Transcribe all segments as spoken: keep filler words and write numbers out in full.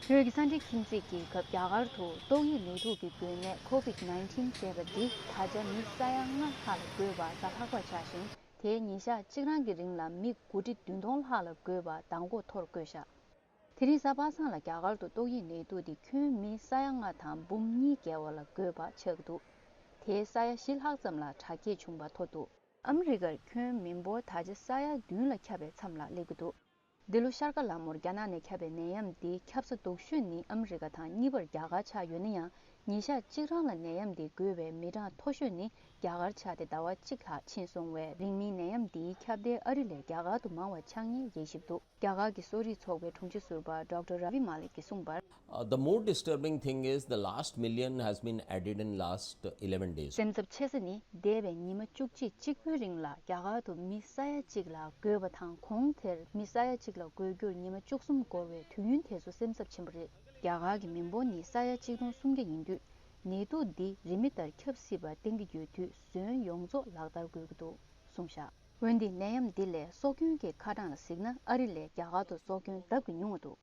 བོད་ཀྱི་ས་འབྲེལ་ཁྱིམ་མཚེས་ཀྱི་སྐབས་རྒྱ་གར་དུ་ཏོག་དབྱིབས་ནད་དུག་གི་འགོས་ནད་ཁོ་བིད་ནའིན་ཊིན་ཅེས་པ་འདི་ད་ཆ་མི་ས་ཡ་ལྔ་ལྷག་ལ་འགོས་པ་གཟའ་ལྷག་པར་ཆགས་ཤིང་། དེས་ཉིན་ཞག་གཅིག་རང་གི་རིང་ལ་མི་དགུ་ཁྲི་བདུན་སྟོང་ལྷག་ལ་འགོས་པ་མདང་དགོང་ཐོར་བཀོད་བཞག་དེ་རིང་གཟའ་པ་སངས་ལ་རྒྱ་གར་དུ་ཏོག་དབྱིབས་ནད་དུག་འདི་ཁྱོན་མི་ས་ཡ་ལྔ་དང་འབུམ་གཉིས་བརྒལ་བ་ལ་འགོས་པ་ཆགས་ཀྱི་འདུག་དེས་ས་ཡ་བཞི་ལྷག་ཙམ་ལ་དྲག་སྐྱེད་བྱུང་བ་ཐོན་འདུག་ཨ་མི་རི་ཀར་ཁྱོན་མི་འབོར་ད་ཆ་ས་ཡ་བདུན་ལ་ཁྱབ་པའི་མཚམས་ལ་སླེབས་ཀྱི་འདུག་འདི་ལོ་ཤར་ཀ་ལ་མོར་རྒྱ་ནག་ནས་ཁྱབ་པའི་ནད་ཡམས་འདི་ཁྱབ་ས་སྡུག་ཤོས་ནི་ཨ་མི་རི་ཀ་དང་གཉིས་པར་རྒྱ་གར་ཆགས་ཡོད་ན་ཡང་། ཉིན་ཞག་གཅིག་རང་ལ་ནད་ཡམས་འདི་འགོས་པའི་མི་གྲངས་མཐོ་ཤོས་ནི་རྒྱ་གར་ཆགས་ཏེ་ཟླ་བ་གཅིག་ལྷག་ཕྱིན་སོང་བས། རིང་མིན་ནད་ཡམས་འདིའི་ཁྱབ་གདལ་ཨ་རི་ལས་རྒྱ་གར་དུ་མང་བ་ཆགས་ཉེན་དགྱེས་བཞིན་འདུག་རྒྱ་གར་གྱི་གསོ་རིག་ཚོགས་པའི་དྲུང་ཆེ་ཟུར་པ་ཌོག་ཊར་ར་བི་མ་ལིག་གིས་གསུངས་པར། Uh, the more disturbing thing is the last million has been added in last eleven days. སེམས་འཚབ་ཆེ་ས་ནི་འདས་པའི་ཉི་མ་བཅུ་གཅིག་གཅིག་པུའི་རིང་ལ་རྒྱ་གར་དུ་མི་ས་ཡ་གཅིག་ལ་འགོས་པ་དང་། གོང་དེར་མི་ས་ཡ་གཅིག་ལ་འགོས་རྒྱུར་ཉི་མ་བཅུ་གསུམ་འགོར་བའི་དུས་ཡུན་དེ་ཚོ་སེམས་འཚབ་ཆེན་པོ་རེད། རྒྱ་གར་གྱི་མི་འབོར་ནི་ས་ཡ་གཅིག་སྟོང་སུམ་བརྒྱ་ཡིན་དུས། ནད་དུག་འདི་རིན་མེད་ལྟར་ཁྱབ་སྲིད་པར་གཏན་འཁེལ་ཡོད་དུས། ཟོན་ཡོངས་རྫོགས་ལག་བསྟར་དགོས་ཀྱི་འདུག་གསུངས་བཞག་འོན་ཏེ་ནད་ཡམས་འདི་ལས་སྲོག་སྐྱོན་གྱི་ཁ་གྲངས་ལ་གཟིགས་ན། ཨ་རི་ལས་རྒྱ་གར་དུ་སྲོག་སྐྱོན་ལྡབ་ཀྱིས་ཉུང་བ་འདུག་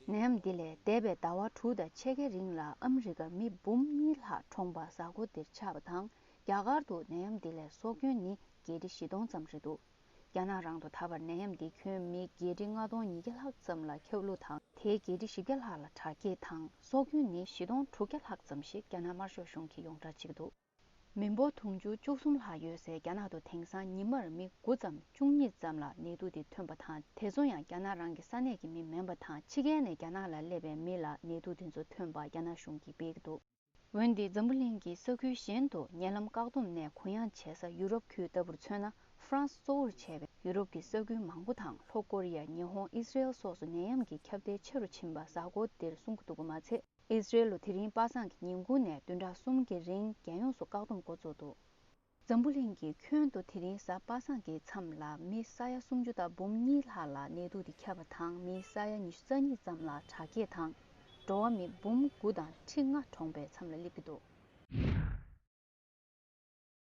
ནད་ཡམས་འདི་ལས་འདས་པའི་ཟླ་བ་དྲུག་དང་ཕྱེད་ཀའི་རིང་ལ་ཨ་མི་རི་ཀར་མི་འབུམ་གཉིས་ལྷག་གྲོངས་པ་གཟའ་འཁོར་འདིར་ཆགས་པ་དང་། རྒྱ་གར་དུ་ནད་ཡམས་འདི་ལས་སྲོག་སྐྱོན་ནི་བརྒྱད་ཁྲི་བཞི་སྟོང་ཙམ་རེད་འདུག་རྒྱ་ནག་རང་དུ་ད་བར་ནད་ཡམས་འདིས་ཁྱོན་མི་བརྒྱད་ཁྲི་ལྔ་སྟོང་ཉིས་བརྒྱ་ལྷག་ཙམ་ལ་ཁྱབ་ལུགས་དང་། དེས་བརྒྱད་ཁྲི་བཞི་བརྒྱ་ལྷག་ལ་དྲག་སྐྱེད་དང་། སྲོག་སྐྱོན་ནི་བཞི་སྟོང་དྲུག་བརྒྱ་ལྷག་ཙམ་ཞིག་རྒྱ་ནག་དམར་ཤོག་གཞུང་གིས་ཡོངས་བསྒྲགས་བྱེད་ཀྱི་འདུག་མི་འབོར་དུང་ཕྱུར་བཅུ་གསུམ་ལྷག་ཡོད་སའི་རྒྱ་ནག་ཏུ་དེང་སང་ཉི་མར་མི་དགུ་ཙམ་བཅུ་གཉིས་ཙམ་ལ་ནད་དུག་དེ་ཐོན་པ་དང་། དེ་ཚོ་ཡང་རྒྱ་ནག་རང་གི་ས་གནས་ཀྱི་མི་མིན་པ་དང་། ཕྱི་རྒྱལ་ནས་རྒྱ་ནག་ལ་སླེབས་པའི་མི་ལ་ནད་དུག་དེ་ཚོ་ཐོན་པ་རྒྱ་ནག་གཞུང་གིས་སྤེལ་གྱི་འདུག་འོན་ཏེ་འཛམ་བུ་གླིང་གི་ས་ཁུལ་གཞན་དུ་ཉེ་ལམ་བཀག་སྡོམ་ནས་གུ་ཡངས་བྱེད་ས་ཡུ་རོབ་ཁུལ་ལྟ་བུར་མཚོན་ན། ཧྥ་རན་སི་གཙོ་བོར་བྱས་པའི་ཡུ་རོབ་ཀྱི་ས་ཁུལ་མང་པོ་དང་། ལྷོ་ཀོ་རི་ཡ། ཉི་ཧོང་། ཨི་སི་རེལ་སོགས་སུ་ནད་ཡམས་ཀྱི་ཁྱབ་གདལ་ཆེ་རུ་ཕྱིན་པ་གཟའ་འཁོར་འདིར་གསུང་གི་འདུག་པ་མ་ཚད། ཨི་སི་རེལ་ལུ་དེ་རིང་པ་སངས་ཀྱི་ཉིན་གུང་ནས་བདུན་ཕྲག་གསུམ་གྱི་རིང་རྒྱལ་ཡོངས་སུ་བཀག་སྡོམ་འགོ་བཙུགས་འདུག་འཛམ་བུ་གླིང་གི་ཁྱོན་དུ་དེ་རིང་གཟའ་པ་སངས་ཀྱི་མཚམས་ལ་མི་ས་ཡ་སུམ་ཅུ་དང་འབུམ་གཉིས་ལྷག་ལ་ནད་དུག་དེ་ཁྱབ་པ་དང་། མི་ས་ཡ་ཉི་ཤུ་རྩ་གཉིས་ཙམ་ལ་དྲག་སྐྱེད་དང་། འགྲོ་བ་མི་འབུམ་དགུ་དང་ཁྲི་ལྔ་གྲོངས་པའི་མཚམས་ལ་སླེབས་ཀྱི་འདུག